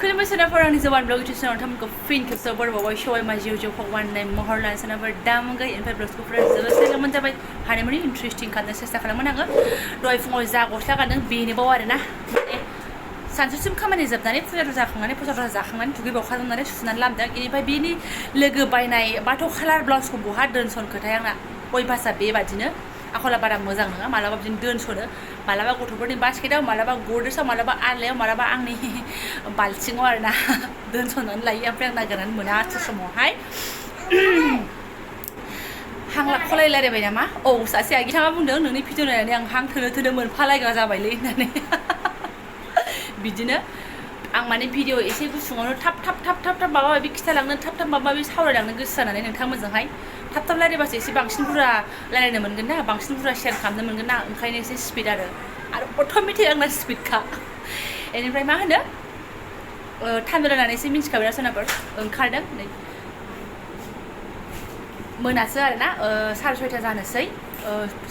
खुलुमबाय सोनाफोर आंनि जबानब्लग इउटुब चेनेलाव नोंथांमोनखौ फिन खेबसेबाव बरायबावबाय सबायमा जिउ जिउ भगवान होननाय महर लानाय सोनाफोर दामगै इनिफ्राय ब्लगखौ जोबोद सोलोंमोन जाबाय हानायमानि इन्ट्रेस्टिं खालामनो सेस्था खालामोन आङो दहाय फुङाव जा गस्ला गानदों बेनोबाव आरोना माने सानसुसिम खामानि जोबनानै फुजा जाखांनानै दुगैबावखांनानै सुनानै लामदों इनिफ्राय बेनि लोगो बायनाय बाथ' कालार ब्लाउसखौ बहा दोनसनखोथाय आंना अयभासा बेबादिनो आखला बारा मोजां नङा मालाबा बिदिनो दोनसनो मालाबा गथ'फोरनि बास्केटाव मालाबा गद्रेजआव मालाबा आलनायाव मालाबा आंनि बाल्थिङाव आरोना दोनसननानै लायो ओमफ्राय आं नागिरनानै मोना आथि समावहाय हां लाख'लाय रायलायबाय नामा औ सासे बिथाङा बुंदों नोंनि भिडिअ नायनानै आं हां थोनो मोनफालायग्रा जाबायलै होननानै बिदिनो आं माने भिडिअ एसे गुसुङावनो थाब माबा माबि खिथालांनो थाब माबा माबि सावरायलांनो गोसो जानानै नोंथांमोनजोंहाय थाब रायलायबासो एसे बांसिन बुरजा रायलायनो मोनगोन ना बांसिन बुरजा शेयार खालामनो मोनगोन ना ओंखायनो एसे स्पिड आरो अट'मेटिक आंना स्पिडखा बेनिफ्राय मा होनो थामिल रायलायनानै एसे मिन्थिखाबाय ना सोनाफोर ओंखारदों नै मोनासो आरोना 6:30 जानोसै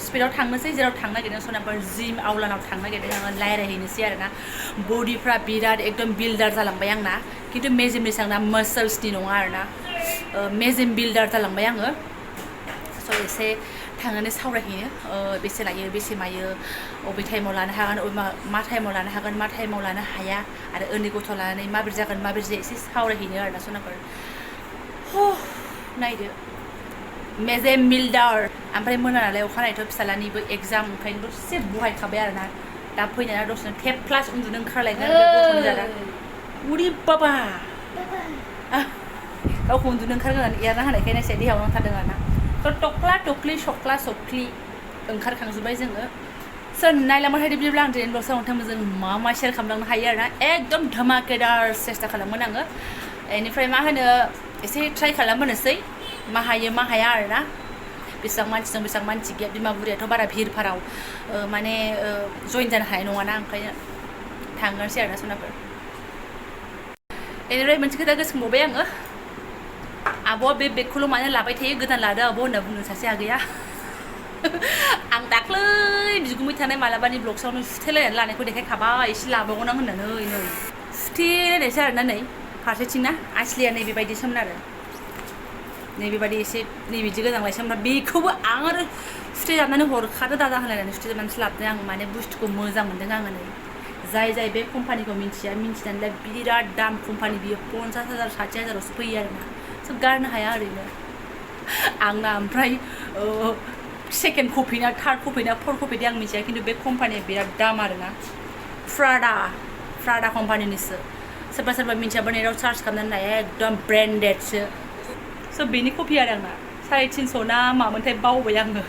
स्पिडआव थांनोसै जेराव थांनो नागिरदों सोनाफोर जिम आवलानाव थांनो नागिरदों आङो रायलायहैनोसै आरोना बडिफ्रा बिराद एकदम बिल्डार जालांबाय आंना खिन्थु मेजेमनिसो आंना मासल्सनि नङा आरोना मेजेम बिल्डार जालांबाय आङो स' एसे थांनानै सावरायहैनो बेसे लायो बेसे मायो अबे टाइमाव लानो हागोन मा टाइमाव लानो हागोन मा टाइमाव लानो हाया आरो उन्दै गथ' लानानै माबोरै जागोन माबोरै जायो एसे सावरायहैनो आरोना सोनाफोर नायदो मेजेम बिल्डार ओमफ्राय मोना नालाय अखानायैथ' फिसालानिबो एग्जाम ओंखायनो दसे बहायखाबाय आरोना दा फैनानै दसेनो टेप प्लास उन्दुनो ओंखारलायगोन गथ'नि जादा उरि बाबा गावखौ उन्दुनो ओंखारगोन होननानै एरना होनायखायनो एसे देहायाव नांथारदों आरोना थ' टक्ला टक्लि सक्ला सक्लि ओंखारखांजोब्बाय जोङो सोर नायलांबाय थादो बिदिब्ला आं दिनै ब्लगआव नोंथांमोनजों मा शेयार खालामलांनो हायो आरोना एकदम धमाकेदार सेस्था खालामगोन आङो बेनिफ्राय मा होनो एसे ट्राइ खालामहोनोसै मा हायो मा हाया आरोना बेसेबां मानसि दं बेसेबां मानसि गैया बिमा बुरियाथ' बारा भिरभाराव माने जइन जानो हानाय नङाना ओंखायनो थांगोनसै आरोना सोनाफोर बेनिफ्राय मोनसे खोथा गोसोखांबावबाय आङो आब'आ बे बेगखौल' मानो लाबाय थायो गोदान लादो आब' होनना बुंनो सासे आगैया आं दाख्लै बिगुमै थानाय मालाबानि ब्लगसावनो सुथेलायनानै लानायखौ देखायखाबाय एसे लाबावगोन आं होननानै नै सुथेलायनायसो आरोना नै फारसेथिंना आसलिया नै बेबायदिसोमोन आरो नैबेबायदि एसे नैबिदि गोजांलायसो ओमफ्राय बेखौबो आं आरो सुथेजाबनानै हरखादो दादा होनलायनानै सुथेजाबनानैसो लाबोदों आं माने बुस्थुखौ मोजां मोनदों आङो नै जाय बे कम्पानिखौ मिन्थिनानैलाय बिराद दाम कम्पानि बियो 50,000 60,000आवसो फैयो आरोना सोब गारनो हाया ओरैनो आंना ओमफ्राय सेकेन्ड कपि ना थार्ड कपि ना फर्थ कपि दे आं मिथिया खिन्थु बे कम्पानिया बिराद दाम आरोना फ्राडा कम्पानिनिसो सोरबा मिन्थियाबा नेटाव सार्च खालामनानै नाया एकदम ब्रेन्डेडसो स' बेनि कपि आरो आंना 350 ना मामोनथाय बावबाय आङो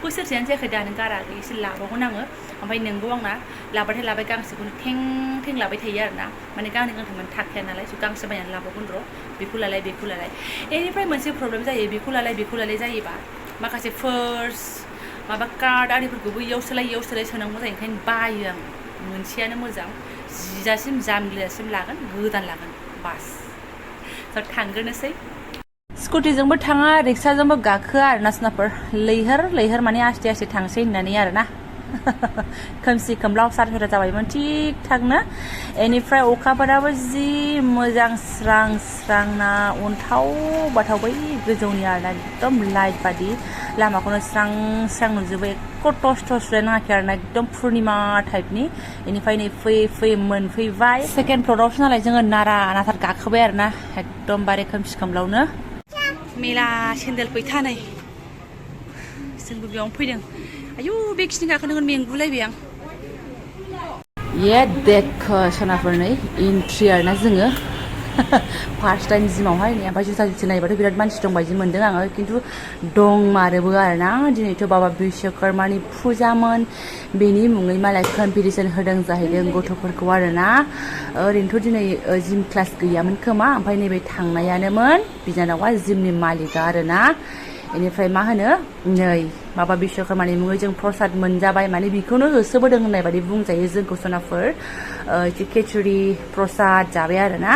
बोसोरसेयानो जायाखै दानो गाराखै एसे लाबावगोन आङो ओमफ्राय नोंगौ आंना लाबाथाय लाबाय गांसेखौनो थें लाबाय थायो आरोना माने गांनै गांथामानो थाखाया नालाय स' गांसे बायनानै लाबावगोन र' बेखौ लालाय बेनिफ्राय मोनसे प्रब्लेम जायो बेखौ लालाय जायोबा माखासे फार्स माबा कार्ड आरिफोरखौबो इयाव सोलाय सोनांगौ जायो ओंखायनो बायो आं मोनसेयानो मोजां जिजासिम जामग्लिजासिम लागोन गोदान लागोन बास स' थांग्रोनोसै स्कुटिजोंबो थाङा रिक्साजोंबो गाखोआ आरोना सोनाफोर लैहोर माने आस्ते थांसै होननानै आरोना खोमसि खोमलाव 6:30 जाबायमोन थिग थागनो बेनिफ्राय अखाफोराबो जि मोजां स्रां अन्थाव बाथाव बै गोजौनि आरोना एकदम लाइट बादि लामाखौनो स्रां नुजोबो एक्क' टस नाङाखै आरोना एकदम पुर्निमा टाइपनि बेनिफ्राय नै फैयै मोनफैबाय सेकेन्ड फ्ल'रावसो नालाय जोङो नाथार गाखोबाय आरोना एकदमबारे खोमसि खोमलावनो मेला सेन्देल फैथा नै जोंबो बेयावनो फैदों आयु बेखिनि गाखोनो मेंगुलायबाय आं देख सोनाफोर नै एन्ट्रि आरोना जोङो फार्स्ट टाइम जिमावहाय नै ओमफ्राय जुथा नायबाथ' बिराद मानसि दं बायदि मोनदों आङो खिन्थु दंमारोबो आरोना दिनैथ' बाबा बिश्वकर्मानि फुजामोन बेनि मुङै मालाय कम्पिटिसन होदों जाहैदों गथ'फोरखौ आरोना ओरैनोथ' दिनै जिम क्लास गैयामोन खोमा ओमफ्राय नैबे थांनायानोमोन बिनानावा जिमनि मालिका आरोना बेनिफ्राय मा होनो नै माबा बिश्वकर्मानि मुङै जों प्रसाद मोनजाबाय माने बेखौनो होसोबोदों होननाय बायदि बुंजायो जोंखौ सोनाफोर खिचुरि प्रसाद जाबाय आरोना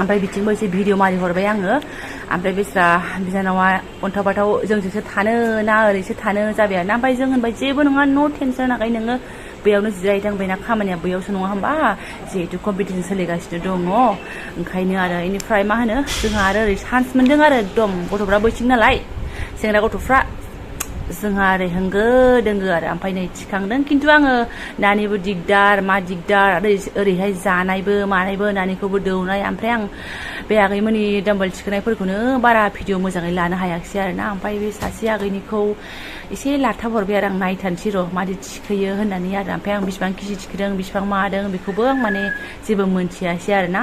ओमफ्राय बिथिंबो एसे भिडिअ मारि हरबाय आङो ओमफ्राय बेस्रा बिनानावा अन्थाव जोंसो थानो ना ओरैसो थानो जाबाय आरोना ओमफ्राय जों होनबाय जेबो नङा न' टेनसन आगै नोङो बेयावनो जिरायदों बेना खामानिया बैयावसो नङा होमबा जिहेतु कम्पिटिसन सोलिगासिनो दङ ओंखायनो आरो इनिफ्राय मा होनो जोंहा आरो ओरै चान्स मोन्दों आरो एकदम गथ'फ्रा बैथिं नालाय सेंग्रा गथ'फ्रा जोंहा ओरै होंगो दोंगो आरो ओमफ्राय नै थिखांदों खिन्थु आङो नानिबो दिगदार मा दिगदार आरो ओरैहाय जानायबो मानायबो नानिखौबो दौनाय ओमफ्राय आं बे आगैमोननि डाम्बल थिखोनायफोरखौनो बारा भिडिअ मोजाङै लानो हायाखिसै आरोना ओमफ्राय बे सासे आगैनिखौ एसे लाथाबहरबाय आरो आं नायथानसै र' मादि थिखोयो होननानै आरो ओमफ्राय आं बिसिबां केजि थिखोदों बिसिबां मादों बेखौबो आं माने जेबो मोनथियासै आरोना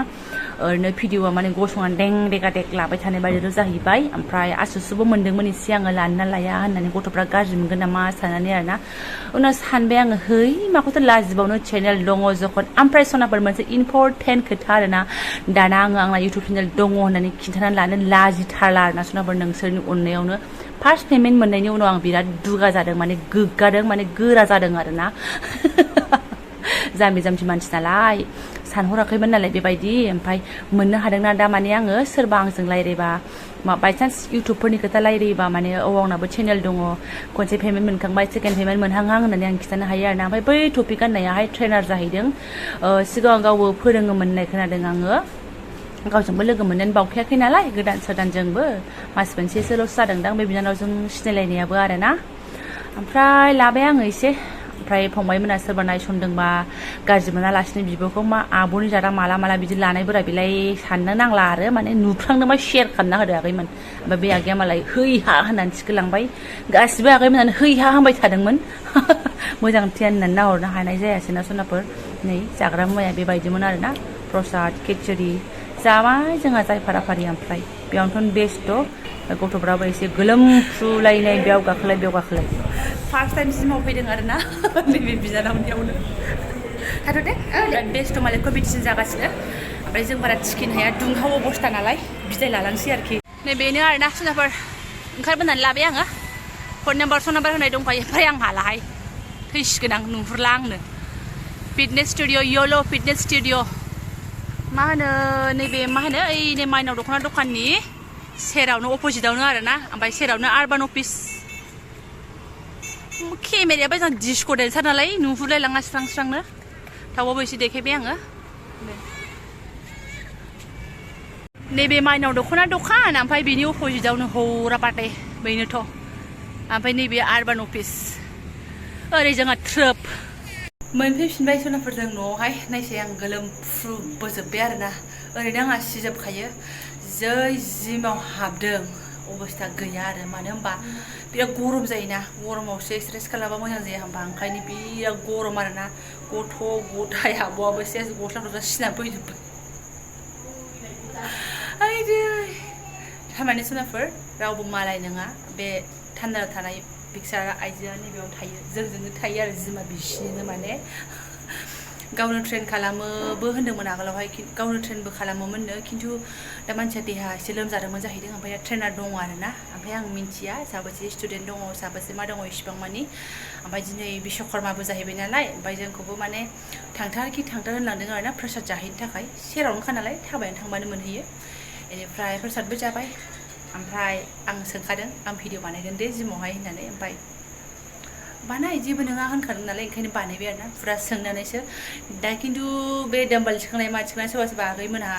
ओरैनो भिडिअआ माने गसंनानै दें देगा देग लाबाय थानाय बायदिल' जाहैबाय ओमफ्राय आसुसुबो मोन्दोंमोन एसे आङो लानो ना लाया होननानै गथ'फ्रा गाज्रि मोनगोन नामा साननानै आरोना उनाव सानबाय आङो है माखौथ' लाजिबावनो चेनेल दङ जखन ओमफ्राय सनाफोर मोनसे इम्परटेन्ट खोथा आरोना दाना आङो आंना इउटुब चेनेल दङ होननानै खिन्थानानै लानो लाजिथारला आरोना सनाफोर नोंसोरनि अननायावनो फार्स्ट पेमेन्ट मोननायनि उनाव आं बिराद दुगा जादों माने गोग्गादों माने गोरा जादों आरोना जाम्बि जाम्बि मानसि नालाय सानहराखैमोन नालाय बेबायदि ओमफ्राय मोननो हादोंना दा माने आङो सोरबा आंजों रायज्लायबा बायचान्स इउटुबफोरनि खोथा रायज्लायोबा माने आंनाबो चेनेल दङ खनसे पेमेन्ट मोनखांबाय सेकेन्ड पेमेन्ट मोनहांहां होननानै आं खिन्थानो हायो आरोना ओमफ्राय बै टपिक गाननायाहाय ट्रेनार जाहैदों सिगाङाव गावबो फोरोङोमोन होननाय खोनादों आङो गावजोंबो लोगो मोननानै बावखायाखै नालाय गोदान सोदानजोंबो मास मोनसेसोल'सो जादोंदां बे बिनानावजों सिनायलायनायाबो आरोना ओमफ्राय लाबाय आङो एसे ओमफ्राय फंबायमोना सोरबा नायसनदोंबा गाज्रि मोनालासिनो बिब'खौ मा आब'नि जादा माला माला बिदि लानायफोरा बेलाय साननो नांला आरो माने नुफ्रांदोंबा शेयार खालामना होदो आगैमोन ओमफ्राय बे आगैया मालाय है हा होननानै थिखोलांबाय गासिबो आगैमोनानो है हा होनबाय थादोंमोन मोजां धियान होननानै नाहरनो हानाय जायासै ना सनाफोर नै जाग्रा मुवाया बेबायदिमोन आरोना प्रसाद खेचुरि जाबाय जोंहा जाय फाराफारि ओमफ्राय बेयावनोथ' बेस्थ' गथ'फ्राबो एसे गोलोमफ्रुलायनाय बेयाव गाखोलाय फार्स्ट टाइम जिमाव फैदों आरोना नैबे बिनानावनियावनो थाथ' दे बिराद बेस्थ' मालाय कम्पिटिसन जागासिनो ओमफ्राय जों बारा थिखिनो हाया दुंहाव अबस्था नालाय बिदाय लालांसै आरोखि नै बेनो आरोना सनाफोर ओंखारबोनानै लाबाय आङो फन नाम्बार होनाय दंखायो ओमफ्राय आं हालाहाय थैसिगोन आं नुहुरला आंनो fitness studio YOLO fitness studio मा होनो नैबे मा होनो ओइ माइनाव दख'ना दखाननि सेरावनो अपोजिटावनो आरोना ओमफ्राय सेरावनो आर्बान अफिस केमेरायाबो जों डिस्क' डेन्सार नालाय नुहुरलायलाङा स्रां स्रांनो थावबाबो एसे देखायबाय आङो नैबे माइनाव दख'ना दखान ओमफ्राय बेनि अपोजिटावनो हौराबाथे बेनोथ' ओमफ्राय नैबे आर्बान अफिस ओरै जोंहा ट्रोप मोनफैफिनबाय सनाफोरजों न'आवहाय नायसै आं गोलोमफ्रुबोजोब्बाय आरोना ओरैनो आंहा सिजोबखायो जै जिमाव हाबदों अबस्था गैया आरो मानो होनबा बिराद गरम जायोना गरमावसो एक्सारसाइस खालामबा मोजां जाया होनबा ओंखायनो बिराद गरम आरोना गथ' गथाय आब'आबो सेस गस्ला सिनानै फैजोब्बाय आइदै थारमाने सनाफोर रावबो मालाय नङा बे थान्दायाव थानाय पिक्सार आइजोआ नैबेयाव थायो जोंजोंनो थायो आरो जिमा बिसिनिनो माने गावनो ट्रेन खालामोबो होन्दोंमोन आगोलावहाय गावनो ट्रेनबो खालामोमोननो खिन्थु दा मानसिया देहा एसे लोमजादोंमोन जाहैदों ओमफ्राय दा ट्रेनार दङ आरोना ओमफ्राय आं मिन्थिया साबेसे स्टुडेन्ट दङ साबेसे मा दङ इसिबां मानि ओमफ्राय दिनै बिश्वकर्माबो जाहैबाय नालाय ओमफ्राय जोंखौबो माने थांथार होनलांदों आरोना प्रसाद जाहैनो थाखाय सेरावनोखा नालाय थाबायनानै थांबानो मोनहैयो बेनिफ्राय प्रसादबो जाबाय ओमफ्राय आं सोंखादों आं भिडिअ बानायगोन दे जिमावहाय होननानै ओमफ्राय बानाय जेबो नङा होनखादों नालाय ओंखायनो बानायबाय आरोना फुरा सोंनानैसो दा खिन्थु बे डाम्बल थिखांनाय मा थिखांनाय सोरबा आगैमोनहा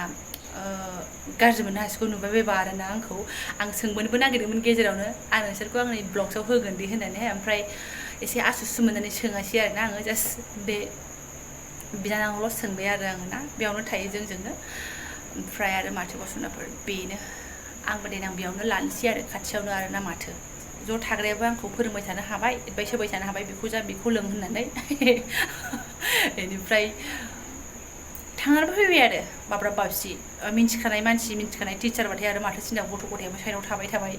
गाज्रि मोननो हासिगौ नुबाय बायबा आरोना आंखौ आं सोंबोनोबो नागिरदोंमोन गेजेरावनो आं नोंसोरखौ आंनि ब्लग्सआव होगोन दे होननानैहाय ओमफ्राय एसे आसुसु मोननानै सोङासै आरोना आङो जास्ट बे बिनानावल' सोंबाय आरो आङो ना बेयावनो थायो जोंजोंनो ओमफ्राय आरो माथोबाव सनाफोर बेनो आंबो देनां बेयावनो लानोसै आरो खाथियावनो आरोना माथो ज' थाग्रायाबो आंखौ फोरोंबाय थानो हाबाय एडभाइस होबाय थानो हाबाय बेखौ जा बेखौ लों होननानै बेनिफ्राय थांनानैबो फैबाय आरो बाब्राब बाबसि मिन्थिखानाय मानसि मिन्थिखानाय टिचारबाथाय आरो माथो सिन्था गथ' गथायाबो साइडआव थाबाय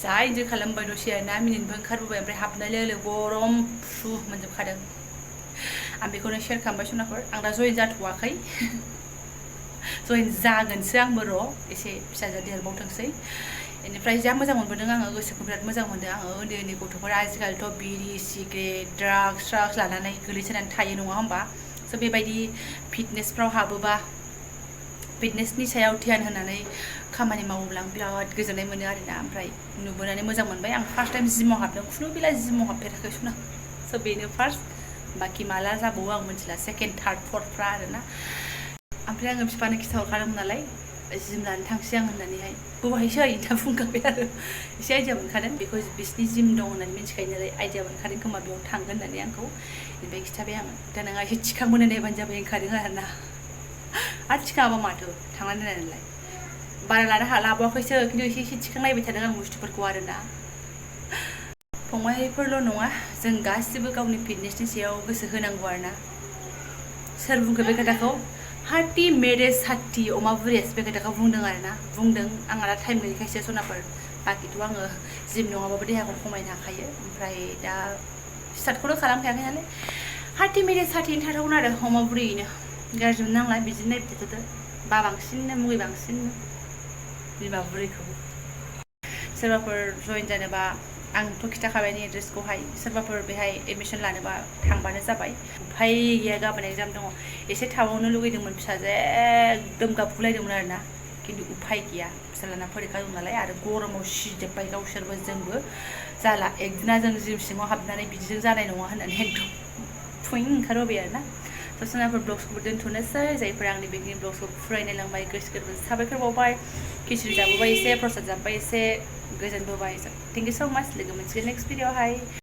जा इन्जय खालामबाय दसे आरोना मिनिनोबो ओंखारबोबाय ओमफ्राय हाबनाय लोगो गरम फु मोनजोबखादों आं बेखौनो शेयार खालामबाय सनाफोर आं दा जइन जाथ'वाखै जइन जागोनसो आंबो र' एसे फिसाजो देरबावथोंसै बेनिफ्राय जा मोजां मोनबोदों आङो गोसोखौ बिराद मोजां मोनदों आङो उन्दै गथ'फोर आजिखालिथ' बिरि सिगारेट ड्राग्स लानानै गोलैसोनानै थायो नङा होमबा स' बेबायदि फिटनेसफ्राव हाबोबा फिटनेसनि सायाव ध्यान होनानै खामानि मावोब्ला आं बिराद गोजोननाय मोनो आरोना ओमफ्राय नुबोनानै मोजां मोनबाय आं फार्स्ट टाइम जिमाव हाबदों खुनु बेला जिमाव हाबफेराखै स' बेनो फार्स्ट बाखि माला जाबावो आं मिथिला सेकेन्ड थार्ड फर्थफ्रा आरोना ओमफ्राय आङो बिफानो खिथाहरखादोंमोन नालाय जिम लानो थांसै आं होननानैहाय बबेहायसो होनना बुंखाबाय आरो एसे आइडिया मोनखादों बेखौ बिसिनि जिम दं होननानै मिथिखायो नालाय आइडिया मोनखादों खोमा बेयाव थांगोन होननानै आंखौ ओमफ्राय खिथाबाय आङो दा नोंहा एसे थिखांबोनो नायबानो जाबाय होनखादों आरोना आरो थिखाङाबा माथो थांनानै नायनानैलाय बारा लाबोआखैसो खिन्थु एसे थिखांनायबाय थादों आं बुस्थुफोरखौ आरोना फंबायफोरल' नङा जों गासिबो गावनि फिटनेसनि सायाव गोसो होनांगौ आरोना सोर बुंखो बे खोथाखौ हाथि मेरे साथि अमा बुरैयासो बे खोथाखौ बुंदों आरोना बुंदों आंहा दा टाइम गैयैखायसो सनाफोर बाखिथ' आङो जिम नङाबाबो देहाखौ खमायनो हाखायो ओमफ्राय दा स्टार्टखौनो खालामखायाखै नालाय हाथि मेरे साथिनि थाथावगोन आरो अमा बुरैयैनो गाज्रि मोननांला बिदिनो नायबाय थाथ'दो बा बांसिन मुगै बांसिन बिमा बुरैखौ सोरबाफोर जइन जानोबा आंथ' खिथाखाबायनि एड्रेसखौहाय सोरबाफोर बेहाय एडमिसन लानोबा थांबानो जाबाय उफाय गैया गाबोन एग्जाम दङ एसे थाबावनो लुगैदोंमोन फिसाजोआ एकदम गाबगुलायदोंमोन आरोना खिन्थु उफाय गैया फिसालाना फरिखा दं नालाय आरो गरमाव सिजोब्बाय गावसोरबो जोंबो जाला एकदिना जों जिम सिङाव हाबनानै बिदिजों जानाय नङा होननानै एकदम फुइं ओंखारबोबाय आरोना थ' सोनाफोर ब्लग्सखौबो दोनथ'नोसै जायफोरा आंनि बेगिनि ब्लग्सखौ फरायनाय लांबाय गोसो गोरबो साबायखर बावबाय खिचुरि जाबोबाय एसे प्रसाद जाबोबाय एसे गोजोनबोबाय थेंक इउ स' माच लोगो मोनसिगोन नेक्स्ट भिडिअ'आवहाय